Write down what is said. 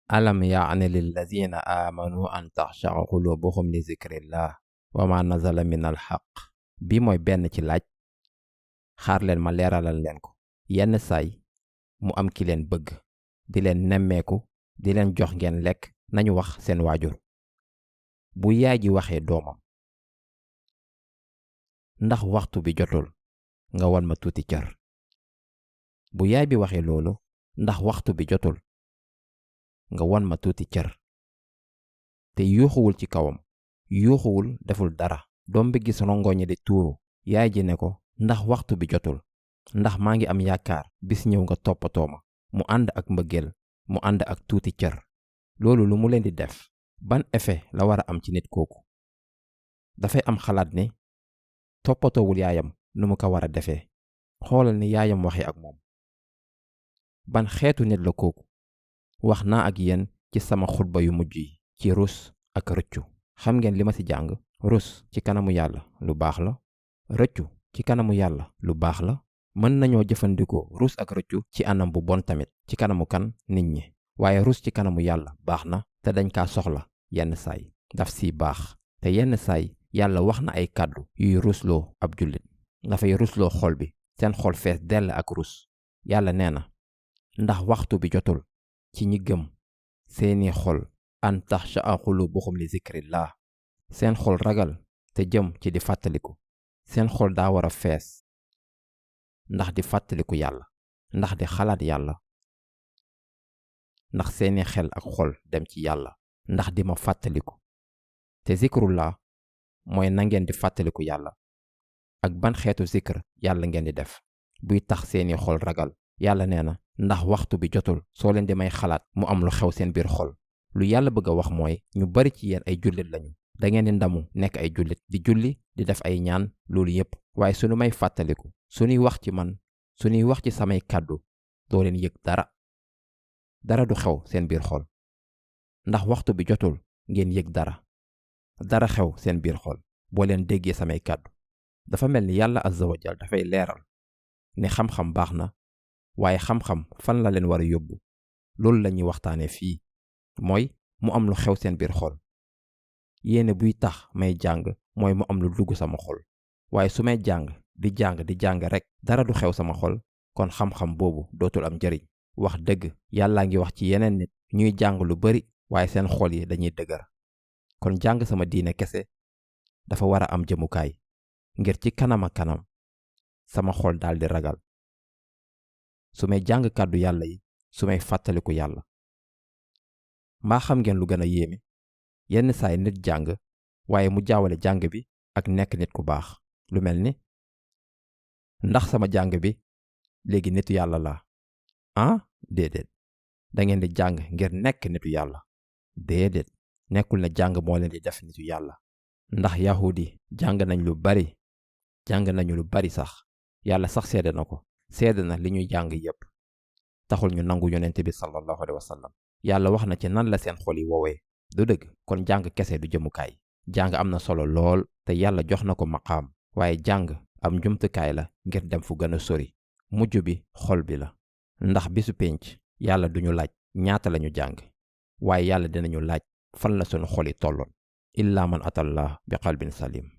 alam yaani lilladina amanu an taxshaa qulubuhum li zikrillah wa ma nazala min alxaq. bi mooy benn ci laaj. xaar leen ma leeralal leen ko. yenn saay mu am ki leen bëgg di leen nemmeeku di leen jox ngeen lekk nañu wax seen waajur. bu yaay ji waxee doomam ndax waxtu bi jotul nga wan ma tuuti cër. bu yaay bi waxee loolu ndax waxtu bi jotul nga wan ma tuuti cër. te yuuxuwul ci kawam yuuxuwul deful dara. doom bi gis rongoñi di tuuru. yaay ji ne ko ndax waxtu bi jotul ndax maa ngi am yaakaar bis ñëw nga toppatoo ma. mu ànd ak mbëggeel mu ànd ak tuuti cër. loolu lu mu leen di def ban effet la war a am ci nit kooku. dafay am xalaat ne toppatoowul yaayam nu mu ko war a defee. xoolal ni yaayam waxee ak moom. ban xeetu nit la kooku. wax naa ak yéen ci sama xutba yu mujj yi ci rus ak rëccu. xam ngeen li ma ci jàng. rus ci kanamu yàlla lu baax la. rëccu ci kanamu yàlla lu baax la. mën nañoo jëfandikoo rus ak rëccu ci anam bu bon tamit ci kanamu kan nit ñi. waaye rus ci kanamu yàlla baax na te dañ kaa soxla yenn saay. daf siy baax te yenn saay yàlla wax na ay kàddu yuy rusloo ab jullit. dafay rusloo xol bi seen xol fees dell ak rus. yàlla nee na ndax waxtu bi jotul ci ñi gëm seeni xol an taxshaa qulubuhum li zikrillah. seen xol ragal te jëm ci di fàttaliku. seen xol daa war a fees ndax di fàttaliku yàlla ndax di xalaat yàlla. ndax seeni xel ak xol dem ci yàlla ndax di ma fàttaliku. te zikrullah mooy na ngeen di fàttaliku yàlla. ak ban xeetu zikr yàlla ngeen di def buy tax seeni xol ragal. yàlla nee na ndax waxtu bi jotul soo leen di may xalaat mu am lu xew seen biir xol. lu yàlla bëgg a wax mooy ñu bari ci yéen ay jullit lañu. da ngeen di ndamu nekk ay jullit di julli di def ay ñaan loolu yépp. waaye suñu may fàttaliku suñuy wax ci man suñuy wax ci samay kàddu doo leen yëg dara. dara du xew seen biir xol. ndax waxtu bi jotul ngeen yëg dara. dara xew seen biir xol boo leen déggee samay kàddu. dafa mel ni yàlla azza wa jal dafay leeral ne xam-xam baax na waaye xam-xam fan la leen war a yóbbu. loolu la ñuy waxtaanee fii mooy mu am lu xew seen biir xol. yéene buy tax may jàng mooy mu am lu dugg sama xol. waaye su may jàng di jàng rek dara du xew sama xol kon xam-xam boobu dootul am njëriñ. wax dëgg yàllaa ngi wax ci yeneen nit ñuy jàng lu bari waaye seen xol yi dañuy dëgër. kon jàng sama diine kese dafa war a am jëmukaay ngir ci kanam a kanam sama xol daal di ragal. su may jàng kàddu yàlla yi su may fàttaliku yàlla. mbaa xam ngeen lu gën a yéeme. yenn saay nit jàng waaye mu jaawale jàng bi ak nekk nit ku baax. lu mel ni ndax sama jàng bi léegi nitu yàlla la. déedéet. da ngeen di jàng ngir nekk nitu yàlla. déedéet. nekkul ne jàng moo leen di def nitu yàlla. ndax yahudi jàng nañ lu bari. jàng nañu lu bari sax. yàlla sax seede na ko. seede na li ñuy jàng yépp. taxul ñu nangu yonent bi sallallahu alayhi wa sallam. yàlla wax na ci nan la seen xol yi woowee. du dëgg kon jàng kese du jëmukaay. jàng am na solo lool te yàlla jox na ko maqaam. waaye jàng am njumtukaay la ngir dem fu gën a sori. mujj bi xol bi la. ndax bisu pénc yàlla duñu laaj ñaata lañu jàng. waaye yàlla dinañu laaj fan la sunu xol yi tolloon. illaa man atallah bi qalbin salim.